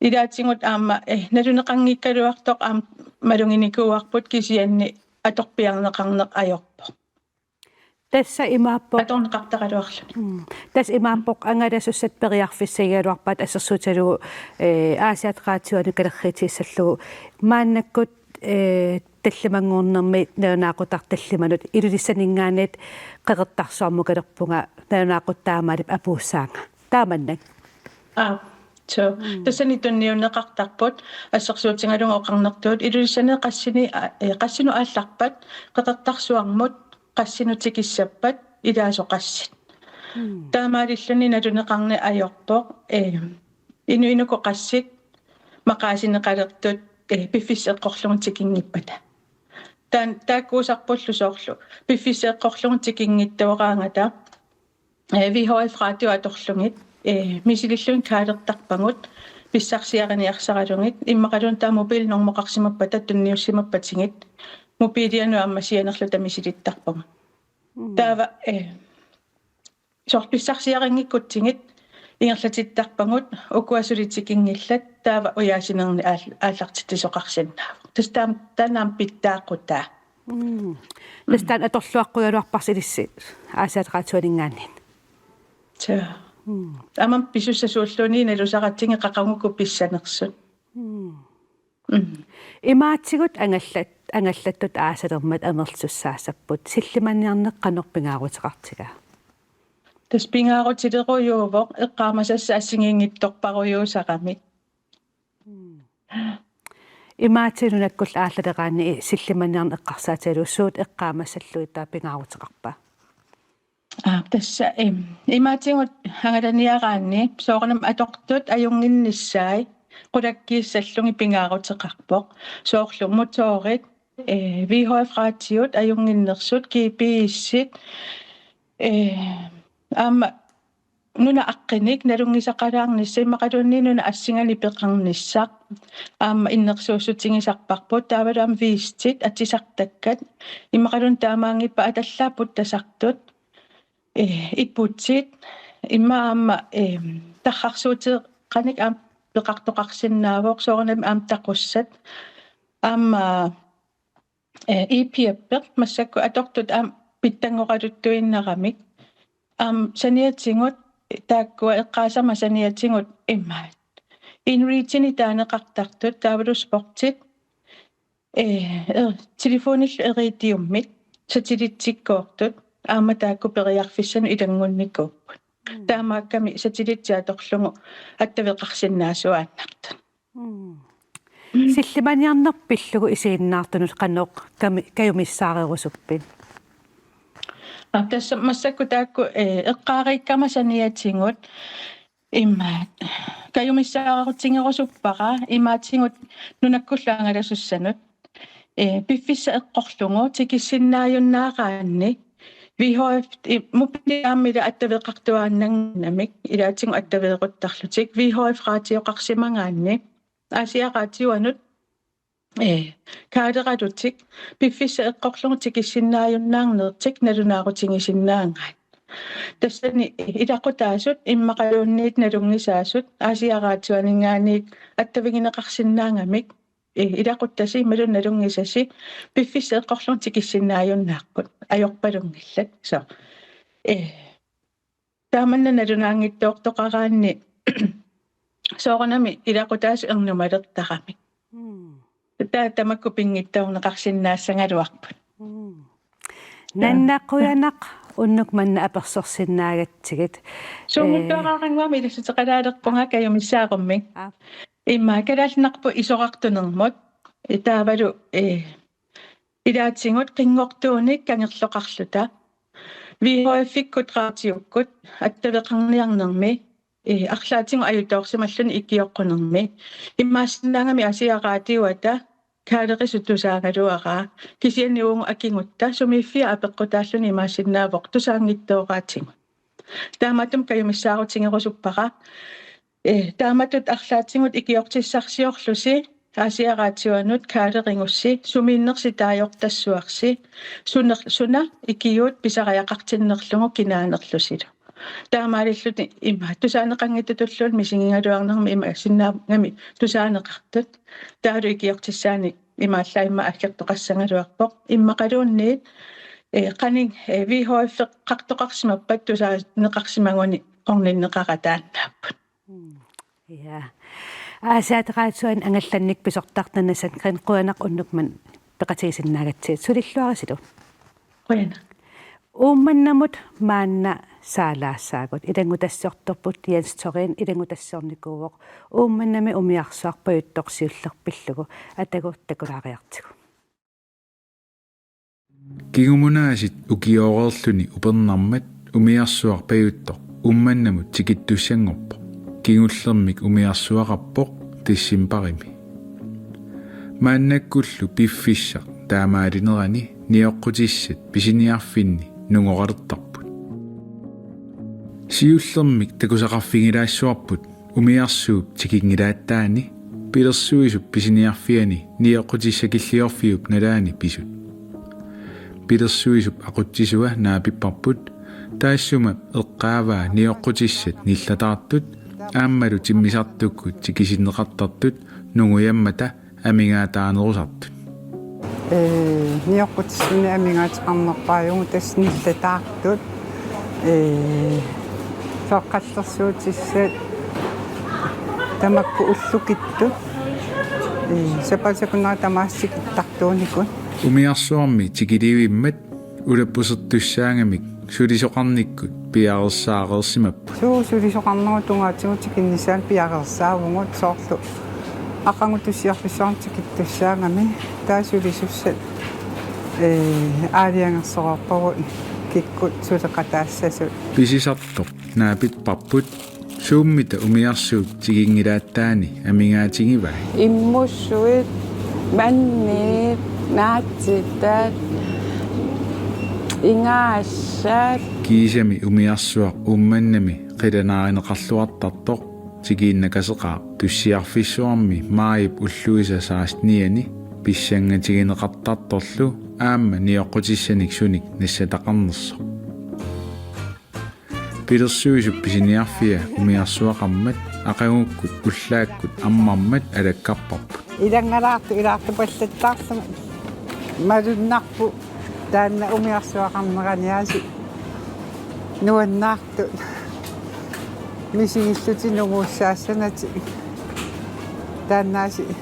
Ilaatigut aamma, ee, naluneqanngikkaluartoq aamma maluginikuuarput, kisianni atorpiarneqarneq ajorpoq. Tassa imaappoq. Atorneqartaraluarluni. Mm. Tassa imaappoq angalasussat periarfissagigaluarpaat assersuutigalugu, ee, Aasiaat Raatiuani kalerriitigissallugu maannakkut, ee, tallimanngornermi nalunaaqutaq tallimanut Ilulissaninngaanniit Qeqertarsuarmukalerpunga, nalunaaqutaq taamaalip apuussaanga. Taamannak. Aa, so, mm, tassani tunniunneqartarput assersuutigalugu oqarnertuut Ilulissani qassini, a-, ee, qassinut aallarpat, Qeqertarsuarmut qassinut tikissappat, ilaasoqassit. Mm. Taamaalilluni naluneqarneq ajorpoq, ee, inuinuku qassit maqaasineqalertut, ee, piffissaq eqqorlugu tikinngippata. Taan taakkuusarpullu soorlu piffissaq eqqorlugu tikinngitsooraammata, eh, V H F radio atorlugit, eh, misilillugit kaalertarpagut pissarsiariniarsaralugit, immaqaluunniit taava mobilnormoqarsimappata tunniussimappatigut mobiilianut aamma sianerluta misilittarpagut. Mm. Taava, eh, soorlu pissarsiarinngikkutsigu ingerlatittarpagut, ukua suli tikinngillat, taava ujaasinerni aal-, aallartitsisoqarsinnaavoq. Tassa taam-, taanna aamma pitsaaqutaa. Mm. Tassa taanna atorluaqqugaluarparsi ilissi Aasiaat Radioaninngaanniit. Suu. Mm. Aamma pisussat suulluunniit nalusaratsigit qaqugu uku pissanersut. Mm. Mm. Imaatigut angallat-, angallattut aasalermat amerlasussaassapput, sillimaniarneq qanoq pingaaruteqartigaa? Tassa pingaarutilerujuuvoq, eqqaamasassat assigiinngitsorparujuusarami. Mm. Imaatigut nunakkullu aallaleraanni sillimaniarneq eqqarsaatigalugu suut eqqaamasallugu taava pingaaruteqarpa? Aa, tassa, em, imaatigut angalaniaraanni soorunami atortut ajunnginnissai qulakkiissallugit pingaaruteqarpoq. Soorlu motorit, eh, V H F radiot ajunnginnersut, G P S-it, eh, aamma nunap aqqinik nalunngisaqalaarnissaq, immaqaluunniit nunap assinganik peqarnissaq aamma innersuussutigisarparput, taavalu aamma vestit atisartakkat, immaqaluunniit taamaanngippat atallaat puttasartut, eh, iputit, immaqa aamma, eh, tarrarsuuteqanik aamma peqartoqarsinnaavoq, soorunami aamma taqussat, aamma, eh, E P F-eq massakkut atortut aamma pitsanngoraluttuinnaramik. Aamma saniatigut, taakkua eqqaasamat saniatigut immaqa inReach-inik taaneqartartut, taavalu sportit, eh, eh, telefonillu iridiummik satellittikkoortut aamma taakku periarfissanut ilanngunnikuupput. Mm. Taamaakkami satellittit atorlugu attaveqarsinnaasuaannartut. Mm. Sillimaniarneq pillugu isiginnaartunut qanoq kami-, kajumissaarerusuppit? Aa, tassa massakkut taakku, eh, eqqaariikkama saniatigut immaqa kajumissaarutigerusuppara imaatigut nunakkullu angalasussanut. Eh, piffissaq eqqorlugu tikissinnaajunnaaraanni V H F i-, mobiilit aamma ila attaveqartuaannanngimmat, ilaatigut attaveeruttarlutik, V H F radioqarsimagaanni Aasiaat Radioanut, eh, kaaleralutik piffissaq eqqorlugu tikissinnaajunnaarnertik nalunaarutigisinnaagaat. Tassani ilaqutaasut immaqaluunniit nalunngisaasut Aasiaat Radioaninngaanniit attavigineqarsinnaagamik, eh, ilaquttasi imaluunniit nalunngisasi piffissaq eqqorlugu tikissinnaajunnaarput ajorpalunngillat. Suu. Eh, taamanna nalunaanngitsoortoqaraanni soorunami ilaqutaasut ernumalertaramik. Mm. Taava tamakku pinngitsoorneqarsinnaassagaluarput. Mm. Nanna, qujanaq unnuk manna apersorsinnaagatsigit. Suunngitsuaraarannguamik ilassuteqalaalerpunga kajumissaarummik. Aa. Immaqa Kalaallit Nunaannermut isorartunermut. Taavalu, eh, ilaatigut qinngortuunik kangerloqarluta V H F-ikkut radiokkut attaveqarniarnermi, eh, arlaatigut ajutoorsimalluni ikioqqunermi. Imaassinnaagami Aasiaat Radioata kaalerisut tusaagaluaraa, kisianni uagut akigutta sumiiffiat apeqqutaalluni imaassinnaavoq tusaanngitsooraatigut. Taamaattumik kajumissaarutigerusuppara. Eh, taamatut arlaatigut ikiortissarsiorlusi Aasiaat Radioanut kaalereerussi sumiinnersi taajortassuarsi suner-, suna ikiuut pisariaqartinnerlugu kinaanerlusilu. Taamaalillutik ima tusaaneqanngitsutulluunniit misigigaluarnermi imaassinnaagami tusaaneqartut. Taavalu ikiortissaanik imaallaat immaqa aggertoqassagaluarpoq. Immaqaluunniit, eh, qanoq, eh, V H F-eqartoqarsimappat tusaaneqarsimaguni orninneqarataannaapput. Mm. Ja. Aasiaat Radioani angallannik pisortaq Nanna Sandgreen, qujanaq unnuk manna peqatigisinnaagatsigu. Sulilluarisilu. Qujanaq. Uummannamut maanna saalaassaagut. Ilanngutassiortorput Jens Thorin ilanngutassiornikuuvoq Uummannami umiarsuaq pajuttoq siulleq pillugu. Atagu takulaariartigu. Kingumut aasiit ukioreerluni upernarmat umiarsuaq pajuttoq Uummannamut tikittussanngorpoq. Kingullermik umiarsuaqarpoq decembarimi. Maannakkullu piffissaq Taamaalinerani nioqqutissat pisiniarfinni nungoralertarput. Siullermik takusaqarfigilaassuarput umiarsuup tikinngilaataani pilersuisup pisiniarfiani nioqqutissakilliorfiup nalaani pisut. Pilersuisup aqutsisua naapipparput, taassuma eqqaavaa nioqqutissat nillataartut aammalu timmisartukkut tikisinneqartartut nungujammata amigaataanerusartut. Ee, nioqqutissat amigaateqarnerpaajugut tassa nillataartut. Ee, soqqallersuutissat tamakku ullukittut. Ee, sapaatip akunnera tamaasa tikittartuunikut. Umiarsuarmi tikilivimmat ulappusertussaagamik sulisoqarnikkut piareersaareersimapput. Suu, sulisoqarnerup tungaatigut tikinnissaanut piareersaavugut, soorlu aqagu tussiorfissuarnik tikittussaagami taava sulisussat, ee, aalajangersoreerpagut kikkut suleqataassasut. Pisisartoq naapipparput suummita umiarsuup tikinngilaataani amigaatigivai. Immussuit, manniit, naatitat, ingaasat. Kiisami umiarsuaq Uummannami qilanaarineqarluartartoq tikiinnakaseqaaq tussiarfissuarmi maajip ulluisa sekstenianni pissangatigineqartartorlu aamma nioqqutissanik sunik nassataqarnersoq. Pilersuisup pisiniarfia umiarsuaqarmat aqagukkut ullaakkut ammarmat alakkarparput. Ilanngalaartut ilaartupallattaarlugit malunnarpoq taanna umiarsuaqarneraniaasiit nuannaartut misigillutik nunguussaassanatik. Taannaasiit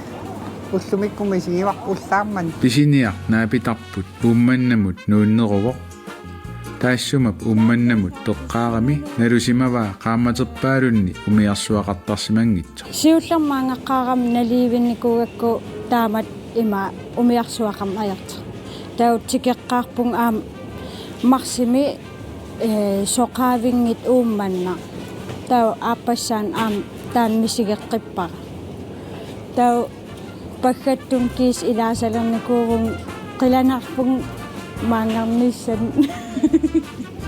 ullumikkut misigivarput ullaarmanna. Pisiniaq naapitarput Uummannamut nuunneruvoq. Taassuma Uummannamut peqqaarami nalusimavaa qaammaterpaalunni umiarsuaqartarsimanngitsoq. Siullermik maangaqqaarami naligiinnikuugakku taamatut ima umiarsuaqarneq ajortoq. Taava tikeqqaarpunga aamma marsimi, ee, soqaavinngitsoq Uummannaq. Taava aappassaani aamma taanna misigeqqippara. Taava paggattumik kiisa ilaasalernikuuvunga qilanaarpunga maanngarnissaanut.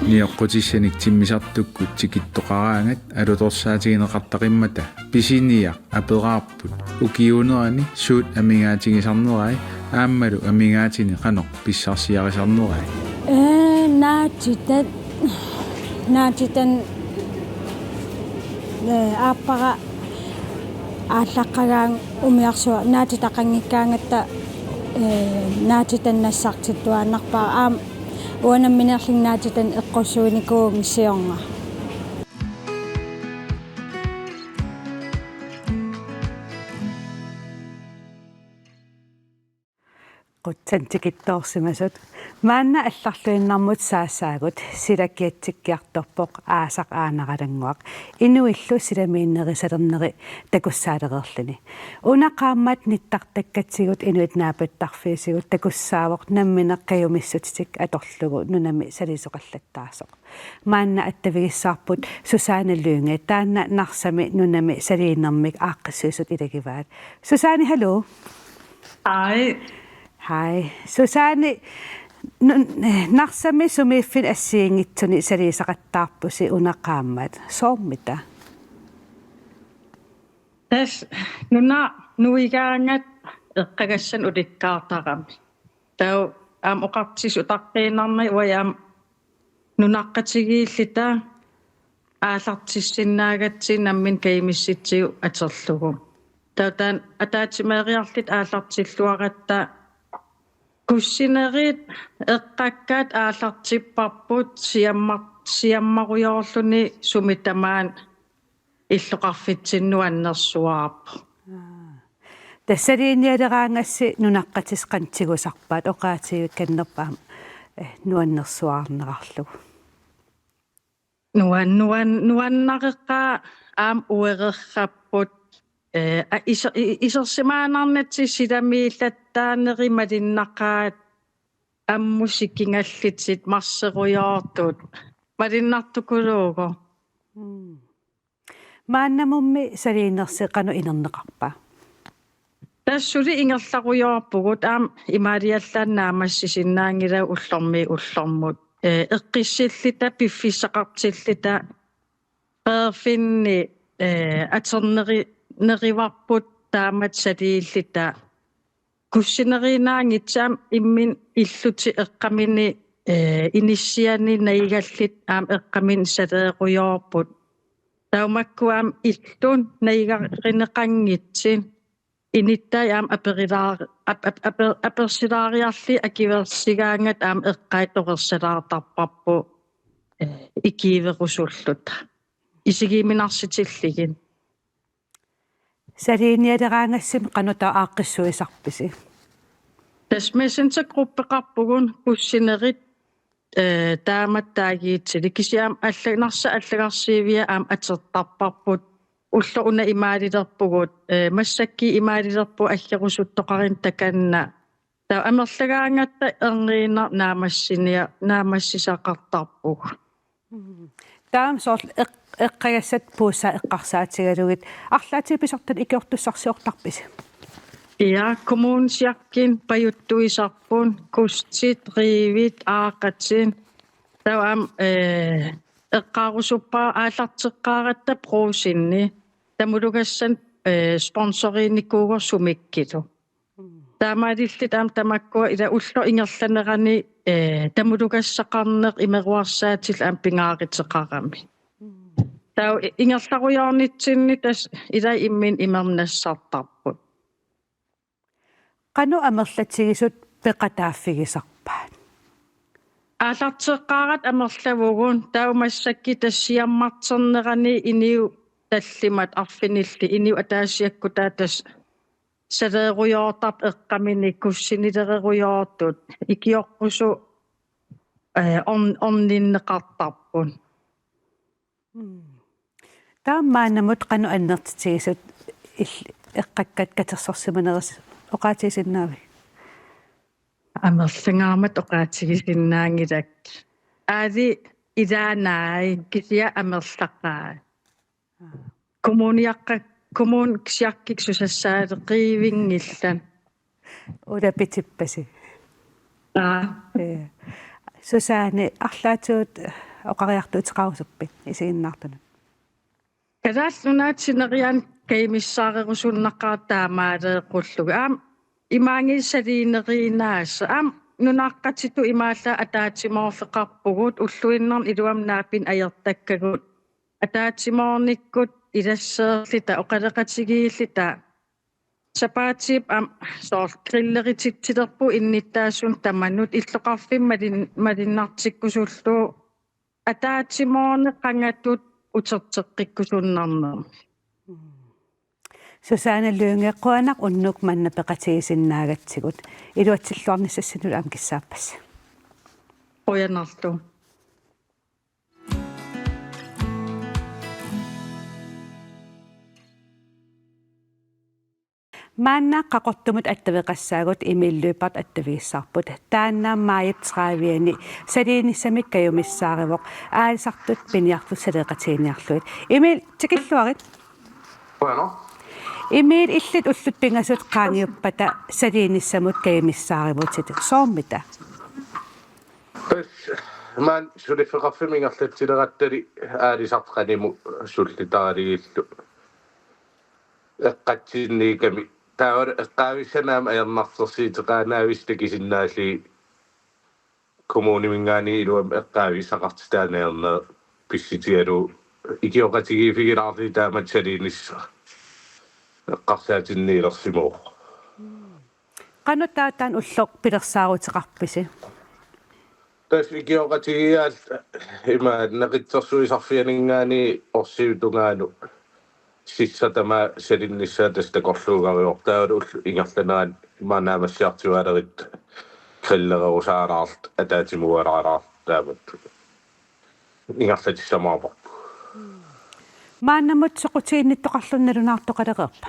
Nioqqutissanik timmisartukkut tikittoqaraangat alutorsaatigineqartaqimmata pisiniaq aperaarput ukiuunerani suut amigaatigisarnerai aammalu amigaatini qanoq pissarsiarisarnerai. Ee, naatitat, naatitat, ee, aappara aallaqqagaanga umiarsuaq naatitaqanngikkaangatta, ee, naatitat nassartittuaannarpara aamma uanga nammineerlunga naatitat eqqussuinikuuvunga siorna. Qutsantikittoorsimasut. Maanna allarluinnarmut saassaagut silakiatsikkiartorpoq aasaq aanaralannguaq inuillu silamiinnerisalerneri takussaalereerluni. Una qaammat nittartakkatigut inuit naapittarfiisigut takussaavoq nammineq qajumissutitik atorlugu nunami saliisoqallattaasoq. Maanna attavigissavarput Susanne Lynge, taanna Narsami nunami saliinermik aaqqissuisut ilagivaat. Susanne, hallo. Hej. Hej. Susanne, nu-, Narsami sumiiffinni assigiinngitsuni saliisaqattaarpusi una qaammat. Soommita? Tassa nuna nuigaangat eqqagassanik ulikkaartarami. Taava aamma oqartut utaqqiinnarnagit uagut aamma nunaqqatigiilluta aallartissinnaagatsigit nammineq kajumissutsigut atorlugu. Taava taanna ataatsimeeriarluta aallartilluaratta kussinerit eqqakkaat aallartipparput siammar-, siammarujoorluni sumi tamaat illoqarfitsinnut nuannersuarpoq. Aa. Tassa saliinialeraangassi nunaqqatissat qanoq tigusarpaat, oqaatigivikkannerpa aamma, eh, nuannersuarneqarlugu? Nuan-, nuan-, nuannareqaaq aamma uererrapput, eh, a-, iser-, i-, isersimaannarnatsigit silamiillattaarneri malunnaqaat ammut sikingallutik marserujoortut malunnartukuluuvoq. Mm. Maannamummi saliinersi qanoq inerneqarpa? Tassa suli ingerlarujoorpugut aamma imaaliallaannaq naammassisinnaanngilagut ullormiit ullormut. Ee, eqqissilluta, piffissaqartilluta, peerfinni, ee, atorneri-, nerivarput taamatut saliilluta. Kussineriinnaanngitsut aamma imminut illutit eqqaminit, ee, inissianik najugallutik aamma eqqaminit saleerujoorput. Taamakku aamma illunut najugarineqanngitsut inuttai aamma aperilaar-, ap-, ap-, aper-, apersilaariarlugit akuersigaangatta aamma eqqai torersalaartarparput, ee, ikiuerusulluta. Isigiuminarsitillugit. Saliinialeraangassimi qanoq taava aaqqissuisarpisi? Tassa messengergruppeqarpugut kussinerit, ee, taamatut taaguutilik, kisianni aamma alla-, Narsap allagarsiviat aamma atortarparput. Ulloq una imaalilerpugut, ee, massakkut imaalilerpugut aggerusuttoqarnata takanna. Taava amerlagaangatta erniinnaq naammassinia-, naammassisaqartarpugut. Mm. Taava soorlu eq-, eqqagassat puussaat eqqarsaatigalugit arlaatigut pisortanit ikiortussarsiortarpisi? Ja, kommunisjarkin pajuttuisarput, kustit, riivit, aaqqatit. Taava aamma, ee, eqqaarusuppara aallarteqqaaratta Brugsenimi. Tamulugassanik, ee, sponsoriinikuuvoq sumikkulu. Taamaalilluta aamma tamakkua ila ulloq ingerlanerani, ee, tamulugassaqarneq imeruersaatillu aamma pingaaruteqarami. Taava i-, ingerlarujoornitsinni tassa ila imminut imernassartarput. Qanoq amerlatigisut peqataaffigisarpaat? Aallarteqqaaratta amerlavugut, taava massakkut tassa siammarternerani inuit tallimat arfinillit, inuit ataasiakkaat tassa saleerujoortarput eqqaminit kussinilererujoortut, ikioqqusu-, ee, orn-, orninneqartarput. Mm. Taava maannamut qanoq annertutigisut ill-, eqqakkat katersorsimanerisut oqaatigisinnaaviuk? Amerlangaarmat oqaatigisinnaanngilakka. Aali ilaanai kisianni amerlaqaat. Aa. Kommuniaqqa-, kommunisjarkik susassaaleqivinngillat. Ulapitippasi. Aa. Ee. Susanne, arlaatigut oqariartuuteqarusuppit isiginnaartunut? Kalaallit Nunaata sineriaani kajumissaarerusunnaqaaq taamaaleqqullugu. Aamma imaanngilaq saliineriinnaasut. Aamma nunaqqatitut imaallaat ataatsimoorfeqarpugut ulluinnarni iluamik naapinneq ajortakkagut. Ataatsimoornikkut ilasseerluta, oqaloqatigiilluta. Sapaatip aamma soorlu grilleritittilerpugut innuttaasunut tamanut illoqarfimmi malin-, malunnartikkusullugu ataatsimoorneq qangatut uterteqqikkusunnarnermi. Susanne Lynge, qujanaq unnuk manna peqatigisinnaagatsigut. Iluatsilluarnissassinullu aamma kissaappassi. Qujanarlu. Maanna Qaqortumut attaveqassaagut Emil Lyberth attavigissaarput. Taanna maajip tredivianni saliinissamik kajumissaarivoq aalisartut piniartut saleqatigiinniarlugit. Emil, tikilluarit. Bueno. Emil, illit ullut pingasut qaangiuppata saliinissamut kajumissaarivutit. Soormita? Tassa maani suliffeqarfimmut ingerlatsilerattali aalisartut qanimut sullittaralugillu eqqatsinniikami. Taava eqqaavissannik aamma ajornartorsiuteqaannavissut takusinnaallugit kommuniminngaanniit iluamik eqqaavissaqartitaaneq ajorneq pissutigalugu ikioqatigiiffigilaarlugit taamatut saliinissaq eqqarsaatinniilersimavoq. Qanoq taava taanna ulloq pilersaaruteqarpisi? Tassa ikioqatigiiaat ima Naqitsersuisarfianinngaanniit orsiup tungaanut sissaq tamaat salinnissaa tassa takorluugarivoq. Taavalu ullut ingerlaneranni ima naammassiartuaalerit grillererusaalaarluta ataatsimooralaarluta taamatut ingerlatissamaarparput. Maannamut soqutiginnittoqarluni nalunaartoqalereerpa?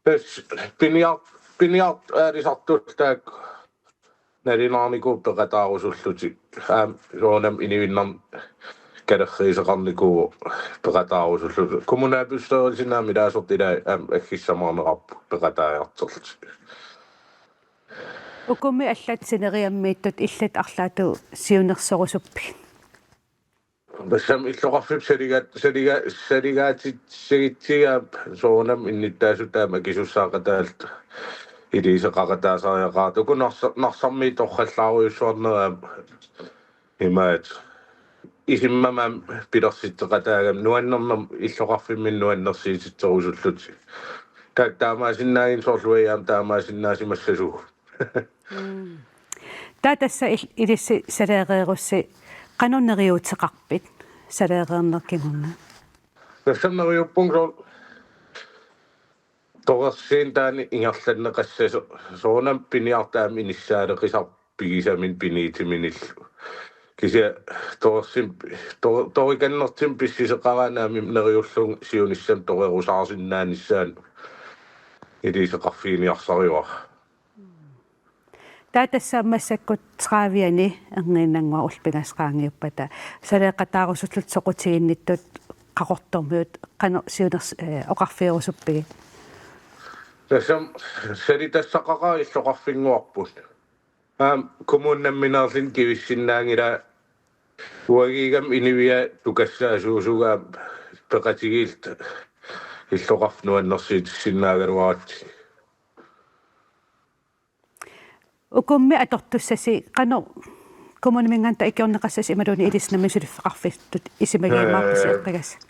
Tassa piniar-, piniartut aalisartut taakku nalunaarnikuupput peqataarusullutik. Aamma soorunami inuinnarni kalerriiseqarnikuuvoq peqataarusullugu. Kommunalbestyrelsimi ilaasortat ilaat aamma aggissamaarneqarput peqataajartorlutik. Ukumi allat sineriammiittut illit arlaatigut siunnersorusuppigit? Tassami illoqarfiup saliga-, saliga-, saligaatissagutsigit soorunami innuttaasut taama akisussaaqataallutik iliuuseqaqataasariaqartut. Uku Narsa-, Narsarmiit torrallaarujussuarnerat aamma imaattoq. Isummat aamma pilersitseqataagami nuannernermik illoqarfimminni nuannersuutitserusullutik. Taakku taamaasinnaaginnassaaq, soorlu uagut aamma taamaasinnaasimassasugut. Taava tassa il-, ilissi saleereerussi qanoq neriuuteqarpit saleereernerit kingorna? Tassami neriuppunga soorlu torersiinit taanna ingerlanneqassasoq, soorunami piniartut aamma inissaaleqisarput pigisaminnik piniutiminillu. Kisianni torersin-, tor-, torikannertinik pissuseqaraanni aamma neriullunga siunissami torerusaarsinnaanissaanut iliuuseqarfiginiarsarivaat. Taava tassa massakkut tredive-ani erniinnannguaq ullut pingasut qaangiuppata saleeqataarusullutik soqutiginnittut Qaqortormiut qanoq siuners-, eh, oqarfigerusuppigit? Tassami salitassaqaqaaq illoqarfinnguarput. Aamma kommunit nammineerluni kivissinnaanngilaat, uagutsinnut inuiaat tukassaasuusugaat peqatigiilluta illoqarfik nuannersuutissinnaagaluaratsigit. Ukummi atortussasi qanoq kommuniminngaanniit ikiorneqassasi imaluunniit ilissi nammineq suliffeqarfittut isumagiumaarpusi? Ee, eqqagassat.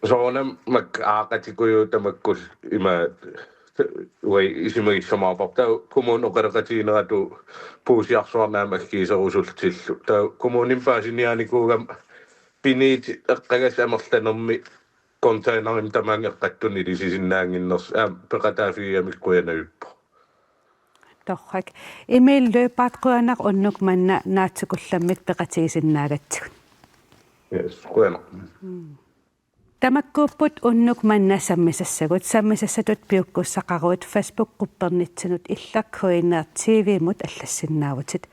Soorunami makku aaqatikkujuit tamakku ima uagut isumagissumaarparput. Taava kommunip oqaloqatigineratut puussiarsuarnik aamma agguuserusullutillu. Taava kommunimi paasiniaanikuugami piniutit eqqagassat amerlanermi containerimik tamaanga eqqattunik ilisisinnaannginnersut, aamma peqataaffigigamikku qujanavippoq. Torrak. Emil Lyberth, qujanaq unnuk manna naatsukullammik peqatigisinnaagatsigut. Yes, qujanaq. Tamakkuupput unnuk manna sammisassagut. Sammisassatut piukkussaqaruit Facebook-quppernitsinnut Illersuineq T V-mut allassinnaavutit.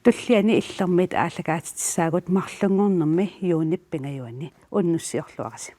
Tulliani Illermit aallakaatitsissaagut marlunngornermi juunip pingajuanni. Unnussiorluarisi.